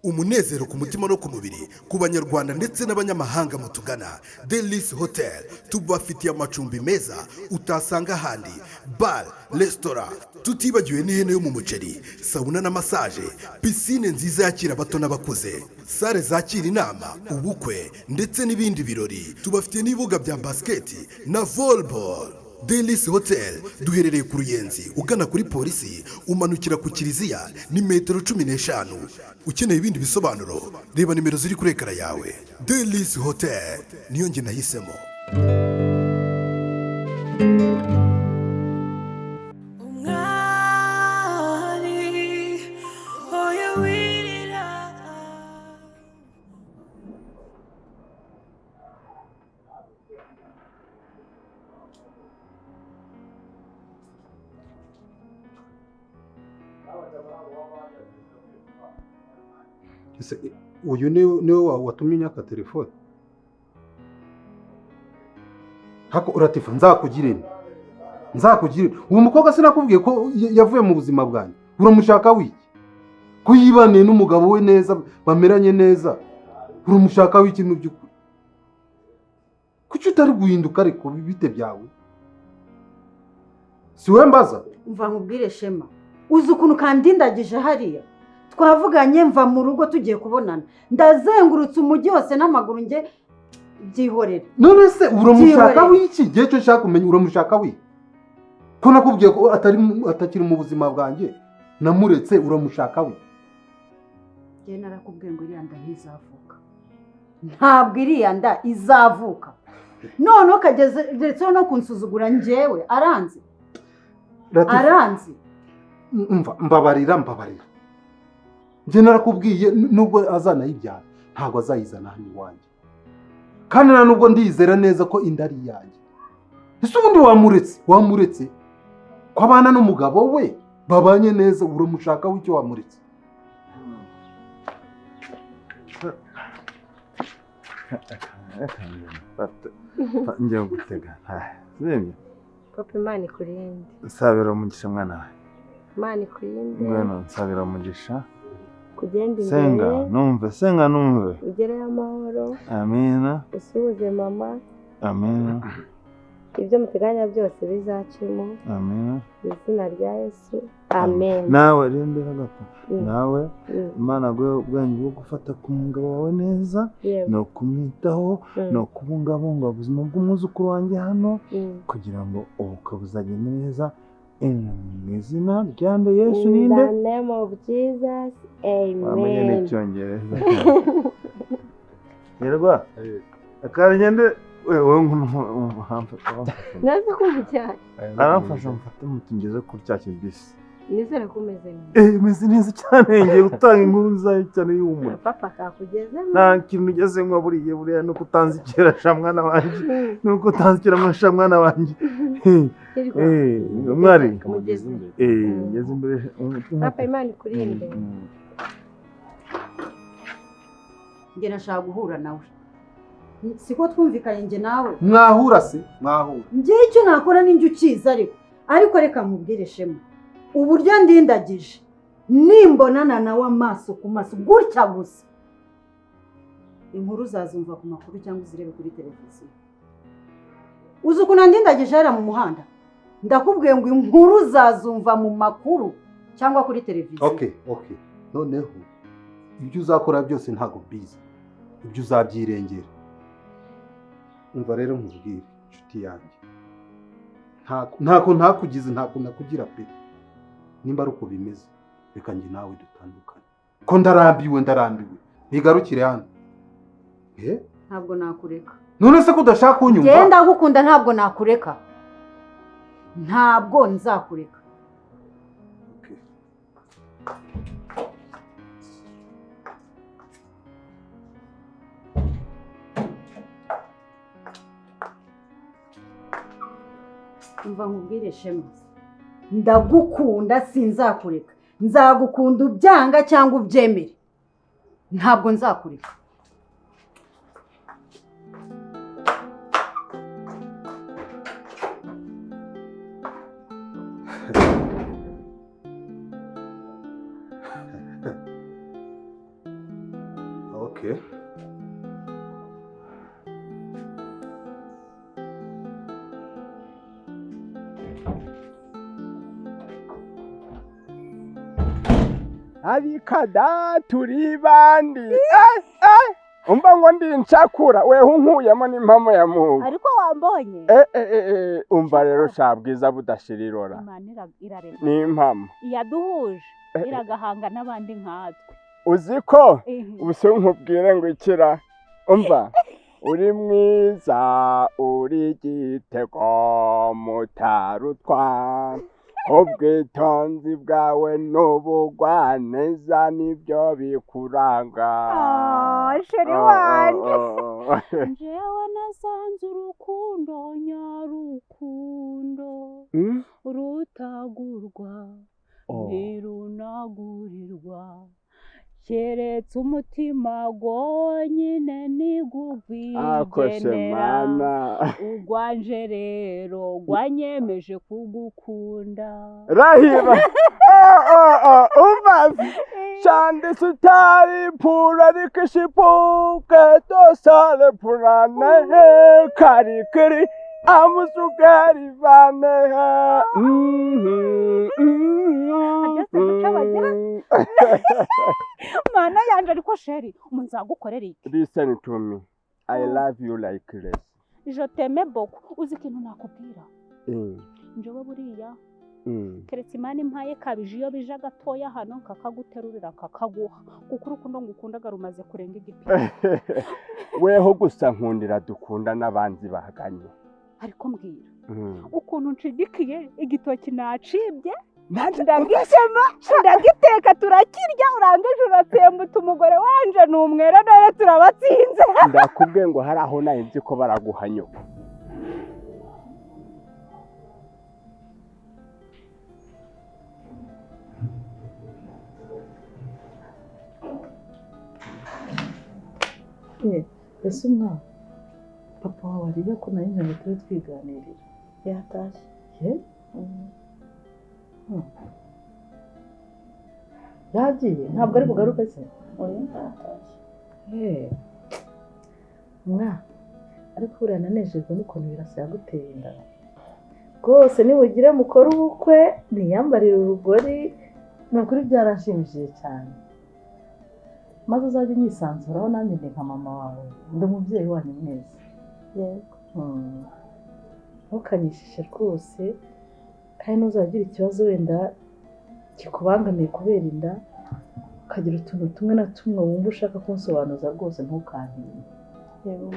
Umunezero ku mutima no ku mubiri ku Banyarwanda ndetse n'abanyamahanga mutugana Delis Hotel, tubafitiye amacumbi meza utasanga ahandi, bar, resitora, tutibagiwe n'ihene yo mu muceri, sauna na massage, piscine nziza yakira abato n'abakuze, salle zakira inama, ubukwe ndetse n'ibindi birori. Tubafitiye n'ibibuga bya basket na volleyball. Delis Hotel duherereye ku Ruyenzi, ugana kuri polisi, umanukira ku kiliziya ni metero 15. Ukeneye ibindi bisobanuro, reba nimero ziri kuri écran yawe. Delis Hotel niyo njye nahisemo. Umwari oya wirira. Ese uyu niwe watumye unyaka telefone? Hako uratifa, nzakugire nte? Nzakugire uwo mukobwa, sinakubwiye ko yavuye mu buzima bwanjye? Uramushaka wiki ko yibaniye n'umugabo we neza, bameranye neza? Uramushaka wiki mu by'ukuri? Kuki utari guhinduka? Ariko bite byawe? Si we mbaza. Mva nkubwire Shema, uzi ukuntu kandindagije hariya? Twavuganye mva mu rugo tugiye kubonana, ndazengurutse umujyi wose n'amaguru njye. Byihorere. None se uramushaka Byihorere. wiki? Igihe cyo nshaka kumenya, uramushaka wiki ko nakubwiye ko atakiri mu buzima bwanjye, namuretse? Uramushaka wiki? Njye narakubwiye ngo iriya nda ntizavuka, ntabwo iriya nda izavuka. Noneho kageze ndetse no kunsuzugura njyewe, aranzi. Latifa, aranzi. Mva, mbabarira, mbabarira. Njye narakubwiye, nubwo azanayibyara ntabwo azayizana hano iwanjye, kandi nta nubwo ndizera neza ko inda ari iyanjye. Ese ubundi wamuretse, wamuretse ko abana n'umugabo we babanye neza? Uramushaka w'icyo? Wamuretse. Ngiye gutega, sibyo? Papa, Imana ikurinde. Nsabira umugisha, mwana we. Imana ikurinde. Ngwino, nsabira umugisha. Kugenda Senga imbere. Numve, senga numve. Ugereyo amahoro. Amina. Usuhuze mama. Amina. Ibyo muteganya byose bizacemo. Amina. Mu izina rya Yesu, amen. Nawe rindira gato. Nawe Imana aguhe ubwenge bwo gufata ku mugabo wawe neza, ni ukumwitaho, ni ukubungabunga ubuzima bw'umwuzukuru wanjye hano, kugira ngo ubukwe buzagende neza mu izina rya nde? Yesu In ninde? the name of Jesus, Wamenye amen. n'icyongereza yerwa akagende wewe. Naze kumva cyane. Aramfasha mfate moto ngeze kuri cya kibisi. Nizere ko umeze neza. Eh, meze neza cyane. Ngiye gutanga inkuru nziza cyane y'uhumura. Papa kakugezemo. Nta kintu ugeze nka buriya, buriya nuko utanzikira sha mwana wanjye, nuko utanzikira sha mwana wanjye. Hirwa. Eh, mwari. Mugeze. Eh, ngeze imbere. Papa, Imana ikurinde. Njye nashaka guhura nawe, siko twumvikanye njye nawe? Mwahura se, mwahura? Njye icyo nakora ninjye ukiza, ariko reka nkubwire Shema, uburyo ndindagije, nimbonana nawe amaso ku maso gutya gusa, inkuru uzazumva ku makuru cyangwa uzirebe kuri televiziyo. Uzi ukuntu andindagije hariya mu muhanda? Ndakubwiye ngo inkuru uzazumva mu makuru cyangwa kuri televiziyo. Okay, noneho ibyo uzakora byose ntabwo bizi, ibyo uzabyirengera. Umva rero nkubwire, inshuti yanjye, ntako ntakugize, ntako nakugira pe. Nimba ari uko bimeze, reka njye nawe dutandukane, ko ndarambiwe, ndarambiwe. Ntigarukire hano. Eh? Ntabwo nakureka. None se ko udashaka kunyumva? Genda, ndagukunda, ntabwo nakureka, ntabwo nzakureka. Okay. Umva nkubwire Shema, ndagukunda, sinzakureka. Nzagukunda ubyanga cyangwa ubyemere, ntabwo nzakureka. Okay. Arikada turi bandi. Umva ngo ndi incakura weho nkuyemo n'impamo ya Mungu. Ariko wambonye. Umva rero shabwiza budashirirora. Imana irarema. Ni impamo. Iyaduhuje iragahanga n'abandi nkatwe. Uziko ubuse nkubwire ngo ikira. Umva uri mwiza uri igitego mutarutwa. Ubwitonzi bwawe n'ubugwaneza nibyo bikuranga. Sheri wanje. Njyewe nasanze urukundo nyarukundo rutagurwa ntirunagurirwa keretse umutima gwonyine nigugwigenera ugwanje rero gwanyemeje kugukunda. Rahira umva shandi sitari pura rikishipuke tosale purane karikiri amusukari vane. Mana yanje ariko sheri umunzagukorera iki? Listen to me. I love you like this. Je t'aime beaucoup. Uzi ikintu nakubwira? Njewe buriya keretse Imana impaye kabije iyo bija gatoya hano kakaguterurira kakaguha kuko urukundo ngukundaga rumaze kurenga igipimo. Weho gusa nkundira dukunda n'abanzi bahaganye. Ariko mbwira ukuntu nshigikiye igitoki nacibye ndagitema ndagiteka turakirya urangije uratsembuta umugore wanje ni umwera none turabatsinze. Ndakubwiye ngo hari aho naye nzi ko baraguha nyoko. Ese umwana papa wawe ariyo ko nari nje ngo tube twiganirira? Yatashye. Yagiye ntabwo ari bugaruke se? Oya yatashye. Mwa ariko buriya nanejejwe n'ukuntu Birasa yaguteye inda rwose. Nibugire mukore ubukwe niyambarire urugori, ni ukuri byaranshimishije cyane. Maze uzajye unyisanzuraho nanjye ndi nka mama wawe, ndi umubyeyi wanyu mwese. Yego. Ntukanyishishe rwose, kandi ntuzagira ikibazo wenda kikubangamiye kubera inda, ukagira utuntu tumwe na tumwe wumva ushaka kunsobanuza rwose ntukantinye. Yego.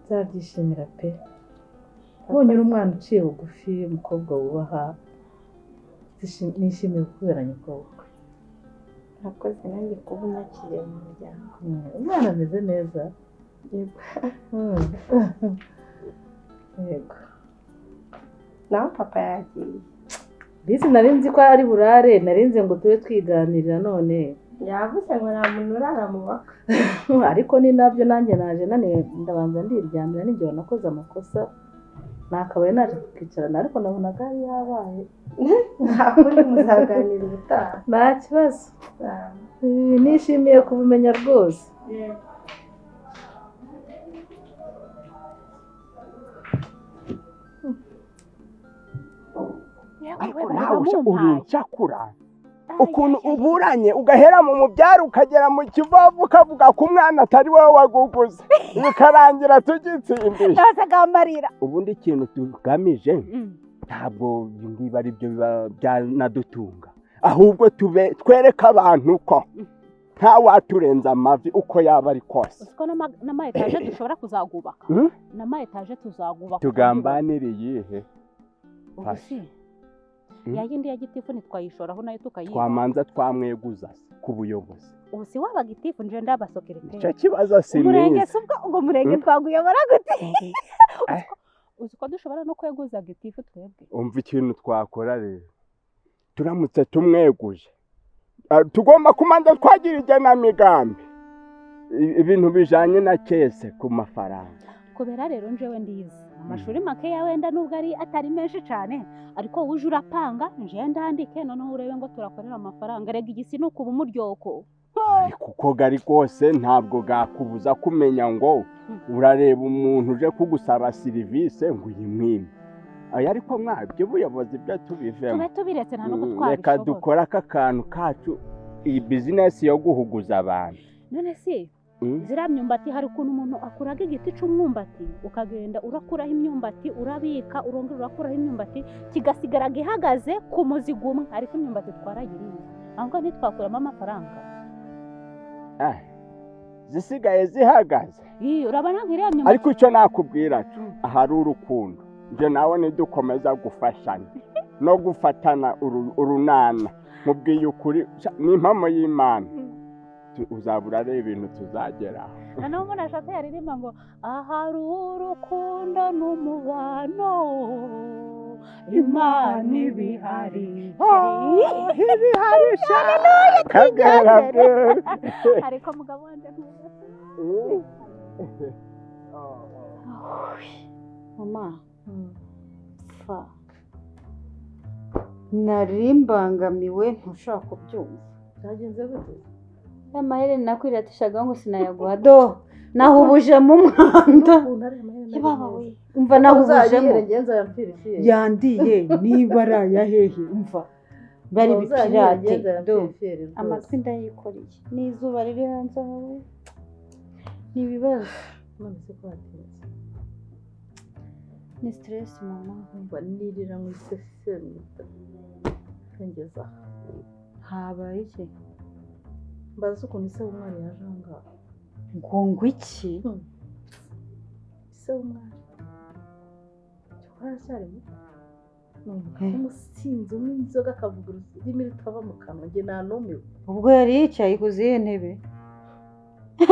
Nzabyishimira pe. Ubonye uri umwana uciye bugufi, umukobwa wubaha, nishimiye kukubera nyokobukwe. Murakoze nanjye kuba unyakiriye mu muryango. Umwana ameze neza. Yego. Yego. Nawe papa yagiye. Bizi nari nzi ko ari burare, nari nzi ngo tube twiganirira none. Yavuze ngo nta muntu urara mu bakwe. Ariko ni nabyo nanjye naje naniwe ndabanza ndiryamira n'igihe nakoze amakosa. Nakabaye naje tukicarana ariko nabonaga yari yabaye. Nta kundi muzaganira ubutaha. Nta kibazo. Nishimiye kubimenya rwose. Ariko nawe uri incakura ukuntu uburanye ugahera mu mubyaro ukagera mu kivovu ukavuga ko umwana atari wowe waguguze bikarangira tugitsindiye. Ubundi ikintu tugamije ntabwo ngiba ari byo biba byanadutunga, ahubwo tube twereke abantu ko nta waturenza amavi uko yaba ari kose. Uziko n'ama etaje dushobora kuzagubaka, n'ama etaje tuzagubaka. Tugambanire iyihe? Ya yindi ya gitifu ntitwayishoraho nayo tukayiba. Twamanza twamweguza ku buyobozi. Ubu si waba gitifu nje ndabasokereteri. Icyo kibazo si mwiza. Umurenge ubwo ngo murenge twaguyobora gute? Uzi ko dushobora no kweguza gitifu twebwe. Umva ikintu twakora rero. Turamutse tumweguje. Tugomba kumanza twagira igenamigambi. Ibintu bijanye na kese ku mafaranga. Kubera rero njewe ndize amashuri make ya wenda nubwo ari atari menshi cyane, ariko uje urapanga nje ndandike noneho urebe ngo turakorera amafaranga. Rega igisi no kuba umuryoko. Ariko uko gari kose ntabwo gakubuza kumenya ngo urareba umuntu uje kugusaba serivisi ngo uyimwime. Aya ariko mwabyo ubuyobozi byo tubivemo. Tube tubiretse nta nubwo twabishobora. Reka dukora aka kantu kacu, iyi bizinesi yo guhuguza abantu. None se ziriya myumbati hari ukuntu umuntu akuraga igiti cy'umwumbati ukagenda urakuraho imyumbati urabika urongera urakuraho imyumbati kigasigara gihagaze ku muzigo umwe, ariko imyumbati twarayiriye ahubwo ntitwakuramo amafaranga. Zisigaye zihagaze. Urabona nk'iriya myumbati. Ariko icyo nakubwira cyo ahari urukundo njye nawe nidukomeza gufashanya no gufatana urunana, mubwiye ukuri ni impamo y'Imana uzabura areba ibintu tuzageraho. Noneho umuntu ashatse yaririmba ngo ahari urukundo n'umubano Imana ibihari. Ibihari kagera. Ariko mugabo wanjye ntubatse. Mama fa nari mbangamiwe ntushaka kubyumva. Byagenze gute? Amaherena nakwiratishaga ngo sinayaguha do nahubujemo umwanda. Umva nahubujemo yandiye niba arayahehe umva bari bipirate do amatwi ndayikoreye n'izuba riri hanze aho ni ibibazo. Ni stress mama. Umva nirira mu isesemi ngeza habaye iki? Mbaza ukuntu ise w'umwari yaje aho ngaho. Ngo iki? Ise w'umwari cyokora aracyari muto, ni umuntu w'umusinzi unywa inzoga akavuga ururimi rutava mu kanwa, njye nanumiwe. Ubwo yari yicaye ku zihe ntebe?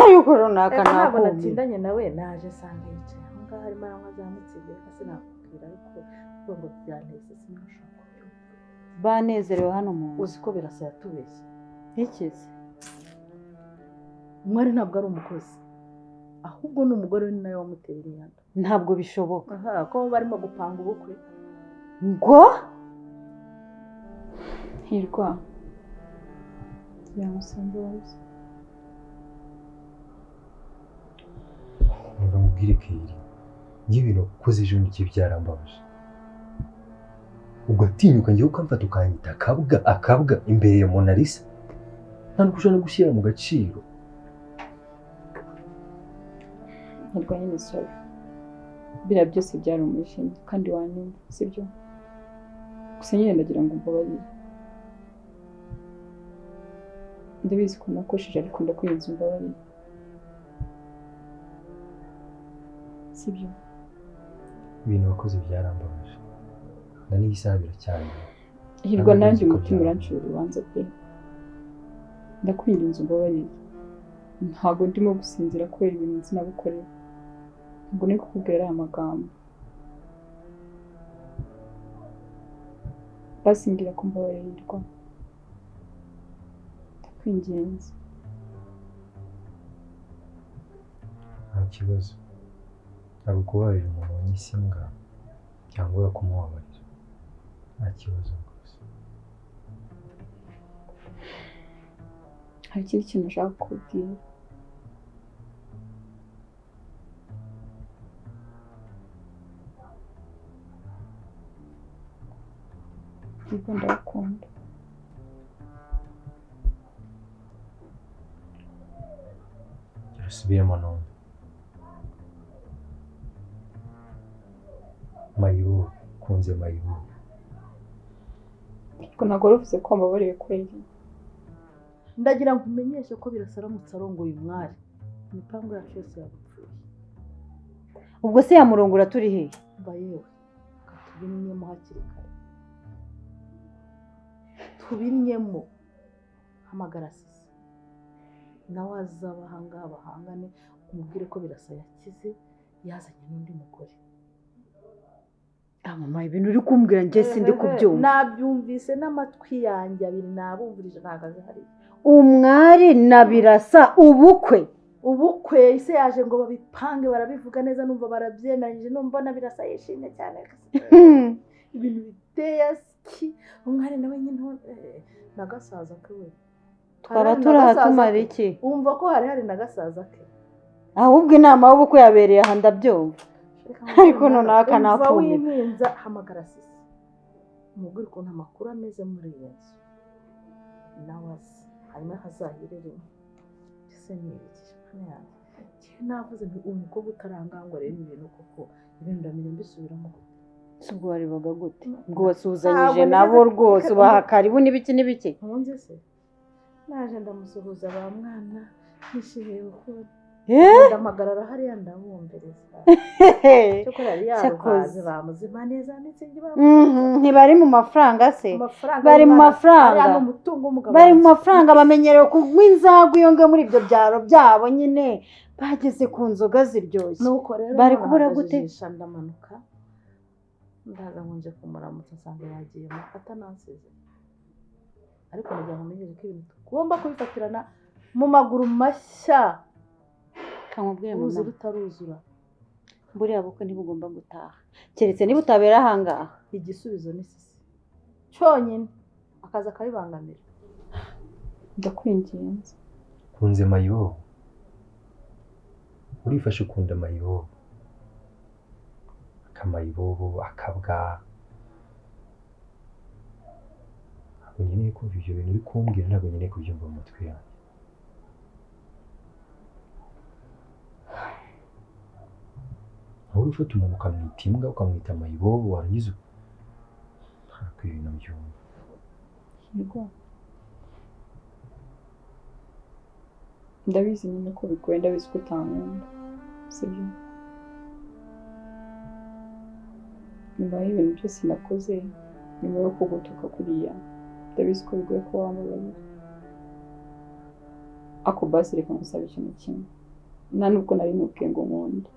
Ariko runaka ntabwo natindanye nawe, naje nsanga yicaye aho ngaho arimo aranywa za mitsingi, reka sinakubwira ariko kuvuga ngo byanteze sinashobora kubyumva. Banezerewe hano mu nzu. Uzi ko Birasa yatubeshye. Ntikize. Umwari ntabwo ari umukozi, ahubwo ni umugore we nawe wamuteye imyanda. Ntabwo bishoboka. Ko barimo gupanga ubukwe. Ngo Hirwa yamusambaza. Ngo mubwire Kayiri, njye ibintu wakoze ejo n'igihe byarambabaje. Ugatinyuka njyewe ukamfata ukanyita akabwa akabwa imbere ya Mona Lisa, nta n'uko ushobora no gushyira mu gaciro. Hirwa nyine sorry, biriya byose byari umujinya kandi wanyumva sibyo? Gusa nyine ndagira ngo umbabarire, ndabizi ko nakosheje ariko ndakwinginze umbabarire sibyo? Ibintu wakoze byarambabaje na n'iyi saha biracyari. Hirwa nanjye umutima urancira urubanza pe, ndakwinginze umbabarire. Ntabwo ndimo gusinzira kubera ibintu nzi nagukorera, ntabwo nari kukubwira ariya magambo. Basi mbwira ko mbabarira Hirwa, ndakwinginze. Nta kibazo, ntabwo kubabarira umuntu wanyise imbwa cyangwa kumubabarira, nta kibazo rwose. Hari ikindi kintu nshaka kukubwira. Hirwa ndagukunda. Usubiremo none. Mayibobo, kunze mayibobo. Ariko ntabwo wari uvuze ko wambabariye kweli. Ndagira ngo umenyeshe ko Birasa aramutse arongoye umwari, imipango yacu yose yabapfuye. Ubwo se yamurongora turi hehe? Mba yewe, tubimyemo hakiri kare, tubimyemo. Hamagara Sisi nawe azaba aha ngaha bahangane, umubwire ko Birasa yakize yazanye n'undi mugore. Mama ibintu uri kumbwira njye sindi kubyumva. Nabyumvise n'amatwi yanjye abiri, nabumvirije ntahagaze hariya. Umwari na Birasa ubukwe. Ubukwe ise yaje ngo babipange, barabivuga neza, numva barabyemeranyije, numva na Birasa yishimye cyane. Ibintu biteye aski. Umwari nawe nyine nagasaza ke we. Twaba turahatumara iki? Umva ko hari na gasaza ke. Ahubwo inama y'ubukwe yabereye aha ndabyumva. Ariko noneho akanakumira. Wimpinza hamagara sisi. Umubwire ukuntu amakuru ameze muri iyi nzu. Nawe azi. Hanyuma hazahire rimwe. Ese ni ibiki? Navuze nti umukobwa utarangangwa rero ibintu koko ibintu ndamenya mbisubiramo. Ubwo warebaga gute? Ubwo wasuhuzanyije nabo rwose ubaha karibu n'ibiki n'ibiki? Nkunze se naje ndamusuhuza ba mwana nishimiye gukora. Ndamagarara hariya ndabumbereza. Cyokora yari yaruhaze bamuzima neza n'itsingi bamuze. Ntibari mu mafaranga se? Bari mu mafaranga. Bari mu mafaranga bamenyerewe kunywa inzagu iyo ngiyo muri ibyo byaro byabo nyine. Bageze ku nzoga ziryoshye. Nuko rero bari kubura gute? Ndamanuka. Ndaza ngo nje kumuramutsa nsanga yagiye atanansize. Ariko nagira ngo menyere ko ibintu tugomba kubifatirana mu maguru mashya. Kamubwire mama. Uruzi rutaruzura. Buriya bukwe ntibugomba gutaha. Keretse niba utabera ahangaha. Igisubizo ni sisi. Cyonyine akaza akabibangamira. Ndakwinginze. Kunze mayibobo. Urifashe ukunda mayibobo. Akamayibobo akabwa. Ntabwo nkeneye kumva ibyo bintu uri kumbwira, ntabwo nkeneye kubyumva mu matwi yanjye. Aho ufata umuntu ukamwita imbwa ukamwita mayibobo warangiza ntabwo ibintu byumva. Hirwa, ndabizi nyine ko bigoye, ndabizi ko utankunda, sibyo? Nyuma y'ibintu byose nakoze, nyuma yo kugutuka kuriya, ndabizi ko bigoye ko wambabarira. Ako basi reka ngusabe ikintu kimwe, nta nubwo nari nkubwiye ngo nkunde.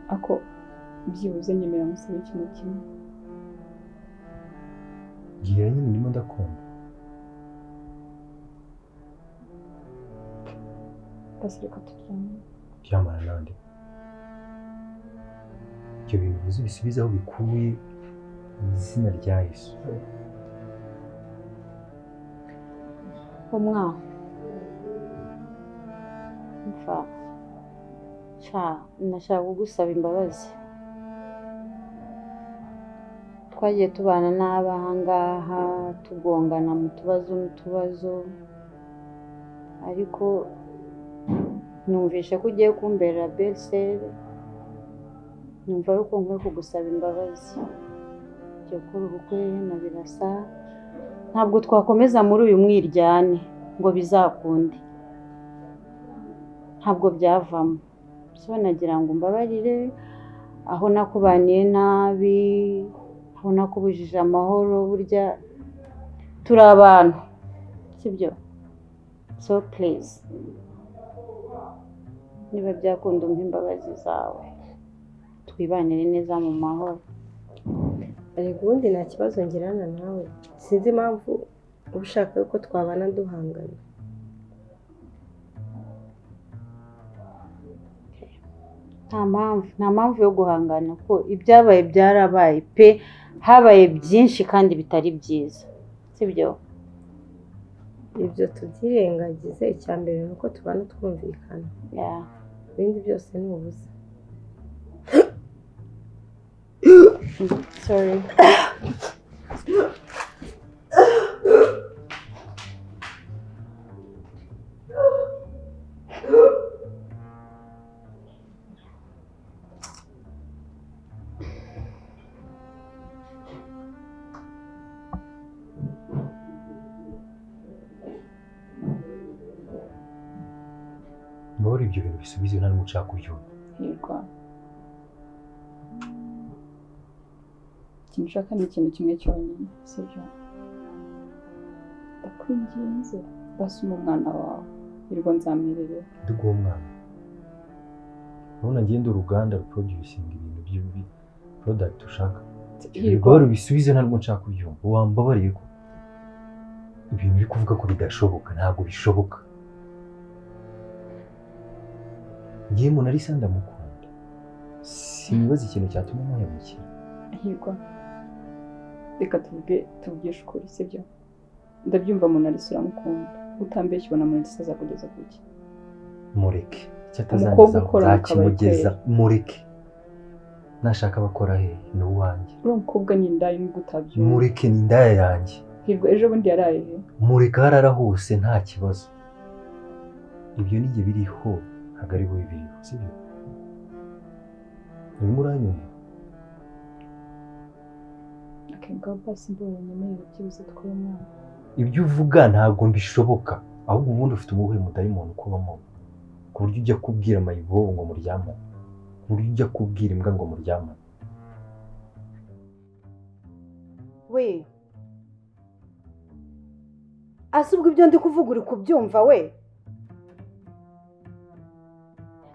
Ako byibuze nyemera ngusabe ikintu kimwe. Bwira nyine ndimo ndakumva. Basi reka turyame. Ryamana nande? Ibyo bintu uvuze ubisubize aho bikuye mu izina rya Yesu. Umwa mfa sha nashaka kugusaba imbabazi. Twagiye tubana n'abahangaha tugongana mu tubazo n'utubazo, ariko numvishe ko ugiye kumbera belle-sœur, numva yuko nkwiye kugusaba imbabazi. Tugiye gukora ubukwe na Birasa, ntabwo twakomeza muri uyu mwiryane ngo bizakunde, ntabwo byavamo. So nagira ngo mbabarire aho nakubaniye nabi, aho nakubujije amahoro, burya turi abantu, sibyo? So please, niba byakunda umpe imbabazi zawe, twibanire neza mu mahoro. Ariko ubundi nta kibazo ngirana nawe, sinzi impamvu ushaka yuko twabana duhangana. Nta mpamvu yo guhangana ko ibyabaye byarabaye pe, habaye byinshi kandi bitari byiza, sibyo? Ibyo tubyirengagize, icya mbere ni uko tubana twumvikana, ibindi byose ni ubusa. Sorry. Mbabare ibyo bintu bisubize nta n'umwe ushaka kubyumva. Hirwa, ikintu ushaka ni ikintu kimwe cyonyine, sibyo? Ndakwinginze basuma umwana wawe, Hirwa nzamwirerera. Nduguha umwana. Urabona ngenda uruganda ruproducinga ibintu by'ibi product ushaka. Hirwa bisubize nta n'umwe ushaka kubyumva. Wambabariye ko ibintu uri kuvuga ko bidashoboka, ntabwo bishoboka. Ngiye Monalisa ndamukunda, sinibaza ikintu cyatuma muhemukira. Hirwa, reka tuvuge tuvugishe ukuri, sibyo? Ndabyumva Monalisa uramukunda. Utambeshye ubona Monalisa azakugeza kuki? Mureke. Icyo Umukobwa atazangezaho ukora mu kabari nzakimugeza. kweri. Mureke. Nashaka abakora he ni uwanjye. Uriya mukobwa ni indaya nubwo utabyumva. Mureke ni indaya yanjye. Hirwa ejo bundi yaraye he? Mureke aho arara hose nta kibazo. Ibyo ni jye biriho ntabwo ari wowe biriho, sibyo? Urimo uranyumva? Okay, ngaho basi mbonye nyemerera byibuze twuyu mwana. Ibyo uvuga ntabwo mbishoboka, ahubwo ubundi ufite ubuhe mudayimoni ukubamo ku buryo ujya kubwira mayibobo ngo muryamane, ku buryo ujya kubwira imbwa ngo muryamane. We ase ubwo ibyo ndi kuvuga uri kubyumva we?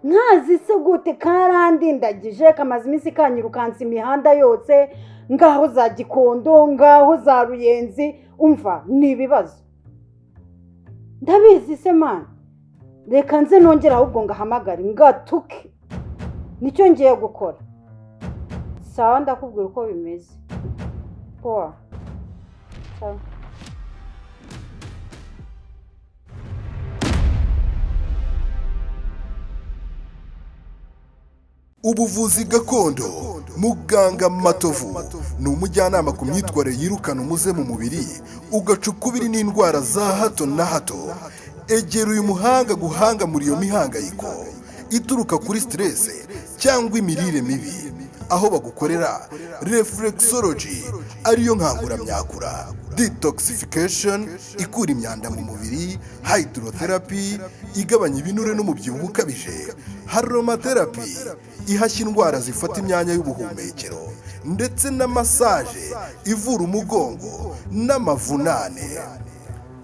Nkazi se gute karandindagije kamaze iminsi kanyirukansa imihanda yose, ngaho za Gikondo, ngaho za Ruyenzi, umva ni ibibazo. Ndabizi se man, reka nze nongere ahubwo ngahamagare ngatuke, nicyo ngiye gukora. Sawa, ndakubwira uko bimeze. Poa. Sawa. Ubuvuzi gakondo muganga Matovu ni umujyanama ku myitwarire yirukana umuze mu mubiri, ugaca ukubiri n'indwara za hato na hato. Egera uyu muhanga guhanga muri iyo mihangayiko ituruka kuri stress cyangwa imirire mibi, aho bagukorera reflexology ariyo nkanguramyakura, detoxification ikura imyanda mu mubiri, hydrotherapy igabanya ibinure n'umubyibuho ukabije, aromatherapy ihashya indwara zifata imyanya y'ubuhumekero, ndetse na massage ivura umugongo n'amavunane.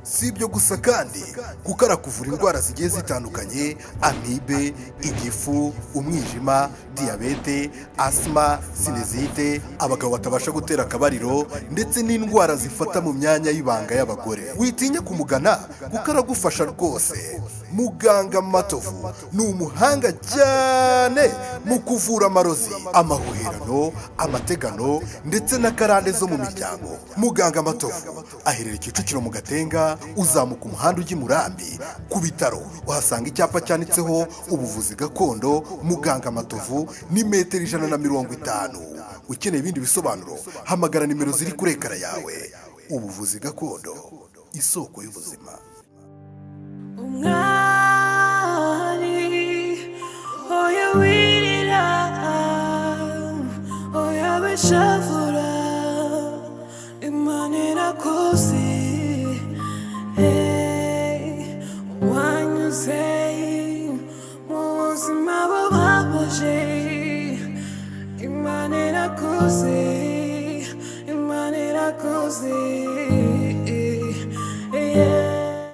Si ibyo gusa kandi, kuko arakuvura indwara zigiye zitandukanye: amibe, igifu, umwijima, diyabete, asima, sinezite, abagabo batabasha gutera akabariro, ndetse n'indwara zifata mu myanya y'ibanga y'abagore. Witinya kumugana kuko aragufasha rwose. Muganga Matovu ni umuhanga cyane mu kuvura amarozi, amahuherano, amategano ndetse n'akarande zo mu miryango. Muganga Matovu aherereye Kicukiro mu Gatenga, uzamuka umuhanda ujya i Murambi ku bitaro uhasanga icyapa cyanditseho ubuvuzi gakondo muganga Matovu, ni metero 150. Ukeneye ibindi bisobanuro hamagara nimero ziri kuri ekara yawe. Ubuvuzi gakondo, isoko y'ubuzima. Umwari oya wirira, oya bishavura, Imana irakuzi. Hey, wanyuze mu buzima bubabaje, Imana irakuzi, Imana irakuzi.